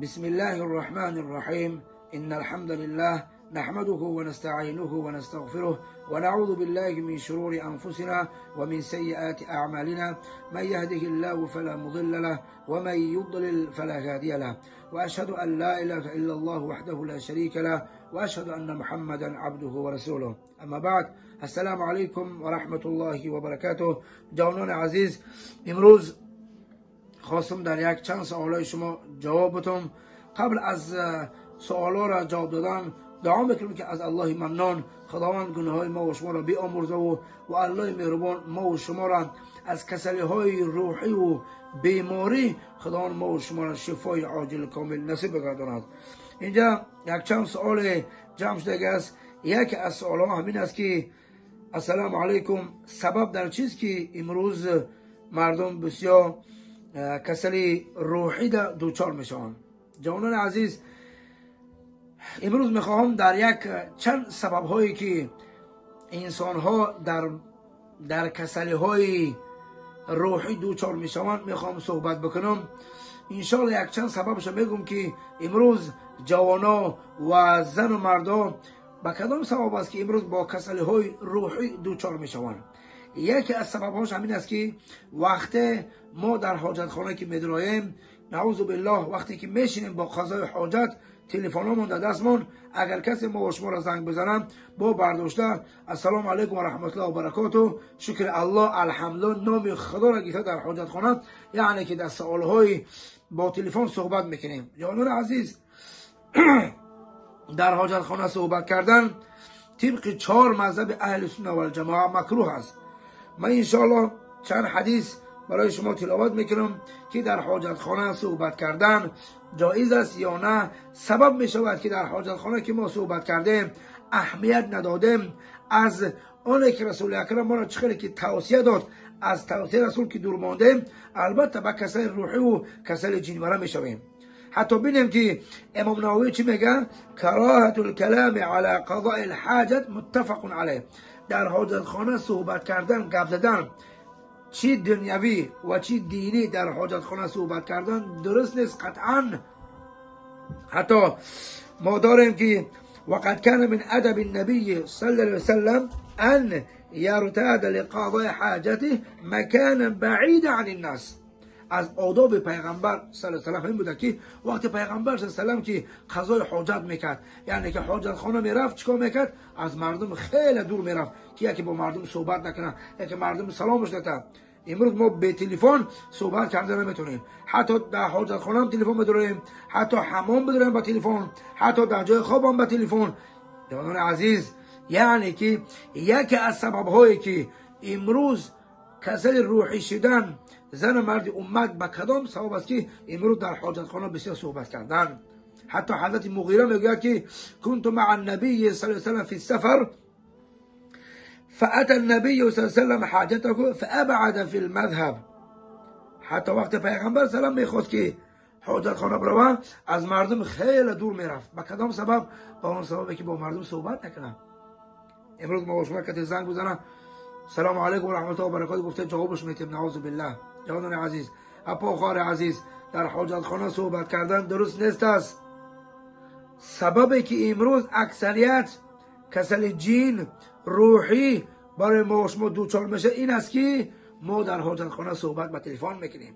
بسم الله الرحمن الرحيم. إن الحمد لله نحمده ونستعينه ونستغفره ونعوذ بالله من شرور أنفسنا ومن سيئات أعمالنا. من يهده الله فلا مضل له ومن يضلل فلا هادي له، وأشهد أن لا إله إلا الله وحده لا شريك له، وأشهد أن محمدا عبده ورسوله. أما بعد، السلام علیکم و رحمت الله و برکاته. جوانان عزیز، امروز خواستم در یک چند سوالای شما جواب بدم. قبل از سوالا را جواب دادن دعا میکنم که از الله منان خداوند گناه ما و شما را بیامرزه و الله مهربان ما و شما را از کسلی های روحی و بیماری خداوند ما و شما را شفای عاجل کامل نصیب بگرداند. اینجا یک چند سوال جمع شده است. یکی از سوال‌ها همین است که السلام علیکم، سبب در چیز که امروز مردم بسیار کسلی روحی در دوچار میشوند؟ جوانان عزیز، امروز میخواهم در یک چند سبب هایی که انسان ها در کسلی های روحی دوچار میشوند میخواهم صحبت بکنم. انشالله یک چند سببش میگم که امروز جوانا و زن و مردا به کدام سبب است که امروز با کسلی های روحی دوچار میشوند. یکی از سبب هاش همین است که وقتی ما در حاجتخانه که میدراییم، نعوذ بالله، وقتی که میشینیم با قضای حاجت، تلفنمون در دستمون، اگر کسی ما و شما را زنگ بزنم با برداشته السلام علیکم و رحمت الله و برکاته، شکر الله، الحمدلله، نام خدا را گرفته در حاجتخانه، یعنی که در سوالهای با تلفن صحبت میکنیم. جوانان عزیز، در حاجتخانه صحبت کردن طبق 4 مذهب اهل سنت و الجماعه مکروه است. من انشاءالله چند حدیث برای شما تلاوت میکنم که در حاجتخانه صحبت کردن جایز است یا نه. سبب میشود که در حاجتخانه که ما صحبت کردیم اهمیت ندادیم از آنه که رسول اکرم ما را چه که توصیه داد، از توصیه رسول که دور ماندیم، البته به کسل روحی و کسل جنوره میشویم. حتی بینیم که امام نووی چی میگه؟ کراهت الکلام علی قضاء الحاجت متفق علیه. در حاجتخانه صحبت کردن، گپ زدن، چی دنیوی و چی دینی در حاجتخانه صحبت کردن درست نیست قطعا. حتی ما داریم که وقد كان من ادب النبي صلى الله عليه وسلم ان يرتاد لقضاء حاجته مكانا بعيدا عن الناس. از آداب پیغمبر صلی الله علیه و سلم این بوده که وقتی پیغمبر صلی الله علیه و سلم که قضای حاجت میکرد، یعنی که حاجت خانه میرفت، چیکار میکرد؟ از مردم خیلی دور میرفت که یکی با مردم صحبت نکنه، یکی مردم سلامش نده. امروز ما به تلفن صحبت کرده نمیتونیم، حتی در حاجت خانه هم تلفن بداریم، حتی حمام بداریم با تلفن، حتی در جای خواب هم با تلفن. جوانان عزیز، یعنی که یکی از سبب هایی که امروز کسل روحی شدن زن و مرد امت به کدام سبب است که امروز در حاجتخانه بسیار صحبت کردن. حتی حضرت مغیره میگوید که كنت مع النبي صلى الله عليه وسلم في السفر فأتى النبي صلى الله عليه وسلم حاجته فأبعد في المذهب. حتی وقت پیغمبر سلام میخواست که حاجتخانه بروه، از مردم خیلی دور میرفت. به کدام سبب؟ به آن سببی که با مردم صحبت نکنه. امروز ما شما کتی زنگ بزنه سلام علیکم و رحمت الله و برکاته گفته جوابش میتیم، نعوذ بالله. جوانان عزیز، اپا خار عزیز، در حاجتخانه صحبت کردن درست نیست است. سببی که امروز اکثریت کسل جین روحی برای ما شما دوچار میشه این است که ما در حاجتخانه صحبت با تلفن میکنیم.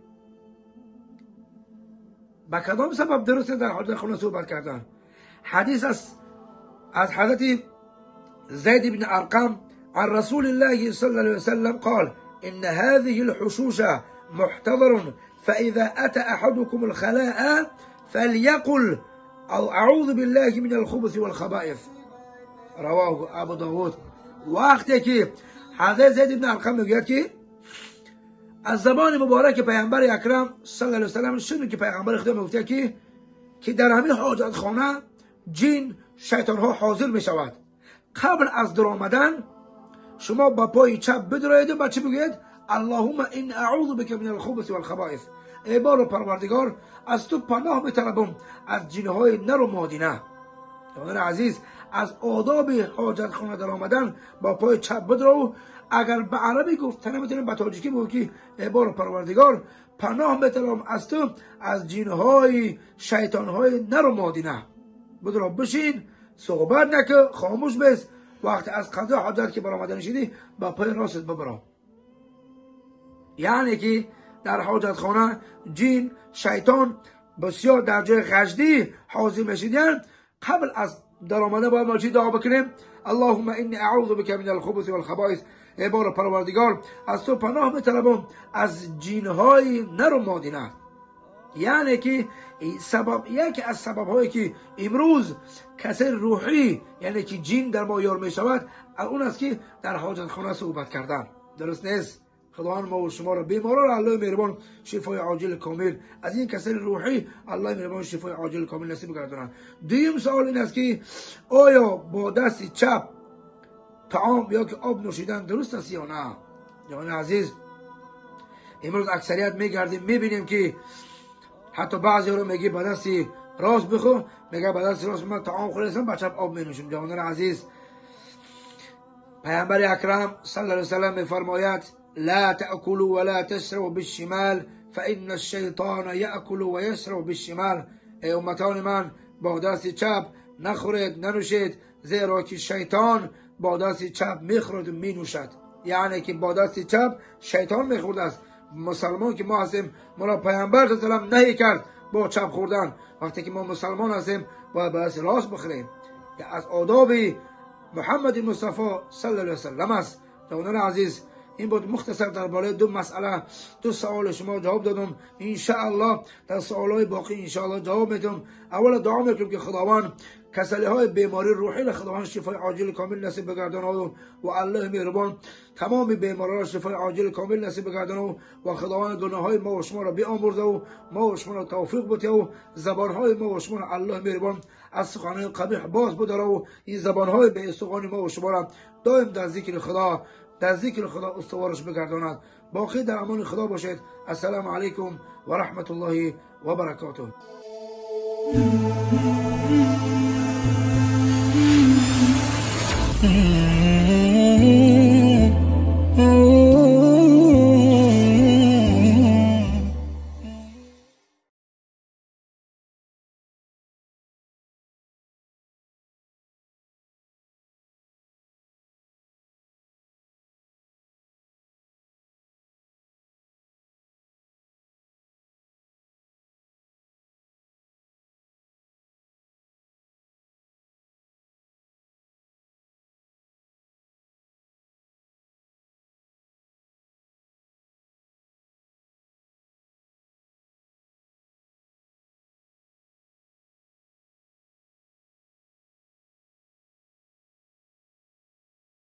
به کدام سبب درست در حاجتخانه صحبت کردن؟ حدیث از حضرت زید بن ارقم عن رسول الله صلى الله عليه وسلم قال إن هذه الحشوش محتضر، فإذا أتى أحدكم الخلاء فليقل أو أعوذ بالله من الخبث والخبائث. رواه أبو داود. وقتی که حضرت زید بن ارقم میگوید که از زبان مبارک پیامبر اکرم صلی الله علیه و سلم شنید که پیغمبر خدا میگفته که در همین حاجت خانه جن شیطان ها حاضر میشود. قبل از در آمدن شما با پای چپ بدرایید و با چی بگوید؟ اللهم این اعوذ بک من الخبث والخبائث. ای بار پروردگار، از تو پناه میطلبم از جنهای نر و مادینه. جوانان عزیز، از آداب حاجت خانه در آمدن با پای چپ بدرو، اگر به عربی گفت نمیتونیم به تاجیکی بگو که ای بار پروردگار پناه میطلبم از تو از جینهای شیطانهای نر و مادینه. بدرا بشین، صحبت نکه، خاموش بس. وقتی از قضا حاجت که برآمده نشیدی با پای راست ببرا. یعنی که در حاجت خانه جین شیطان بسیار در جای غجدی حاضر میشیدن. قبل از در آمده باید ما چی دعا بکنیم؟ اللهم انی اعوذ بک من الخبث والخبائث. ای بار پروردگار از تو پناه میطلبم از جینهای نر و مادینه. یعنی که سبب، یکی از سبب هایی که امروز کسر روحی یعنی که جین در ما یار می شود اون است که در حاجت خانه صحبت کردن درست نیست. خداوند ما و شما را بیمارا را الله مهربان شفای عاجل کامل از این کسر روحی الله مهربان شفای عاجل کامل نصیب گرداند. دویم سوال این است که آیا با دست چپ طعام یا که آب نوشیدن درست است یا نه؟ جوان عزیز، امروز اکثریت میگردیم میبینیم که حتی بعضی رو میگه با دست راست بخور، میگه با دست راست من طعام خوردم با چپ آب می نوشم. جوانان عزیز، پیامبر اکرم صلی الله علیه و سلم میفرماید لا تأكلوا ولا تشربوا بالشمال فإن الشیطان یأکل و یشرب بالشمال. ای امتان من، با دست چپ نخورید ننوشید، زیرا که شیطان با دست چپ میخورد و مینوشد. یعنی که با دست چپ شیطان میخورد است. مسلمان که ما هستیم، ما را پیامبر صلی الله علیه و سلم نهی کرد با چپ خوردن. وقتی که ما مسلمان هستیم باید با دست راست بخوریم که از آداب محمد مصطفی صلی الله علیه و سلم است. جوانان عزیز، این بود مختصر درباره دو مسئله، دو سوال شما جواب دادم. ان الله در سوالهای باقی ان الله جواب میدم. اول دعا میکنم که خداوند کسلی های بیماری روحی را خداوند شفای عاجل کامل نصیب بگرداند و الله مهربان تمام بیماران را شفای عاجل کامل نصیب بگرداند و خداوند گناه های ما و شما را بیامرزه و ما و شما را توفیق بده و زبان های ما و شما را الله مهربان از سخنان قبیح باز بداره و این زبان های به استخوان ما و شما را دائم در ذکر خدا استوارش بگرداند. باقی در امان خدا باشید. السلام علیکم و رحمت الله و برکاته.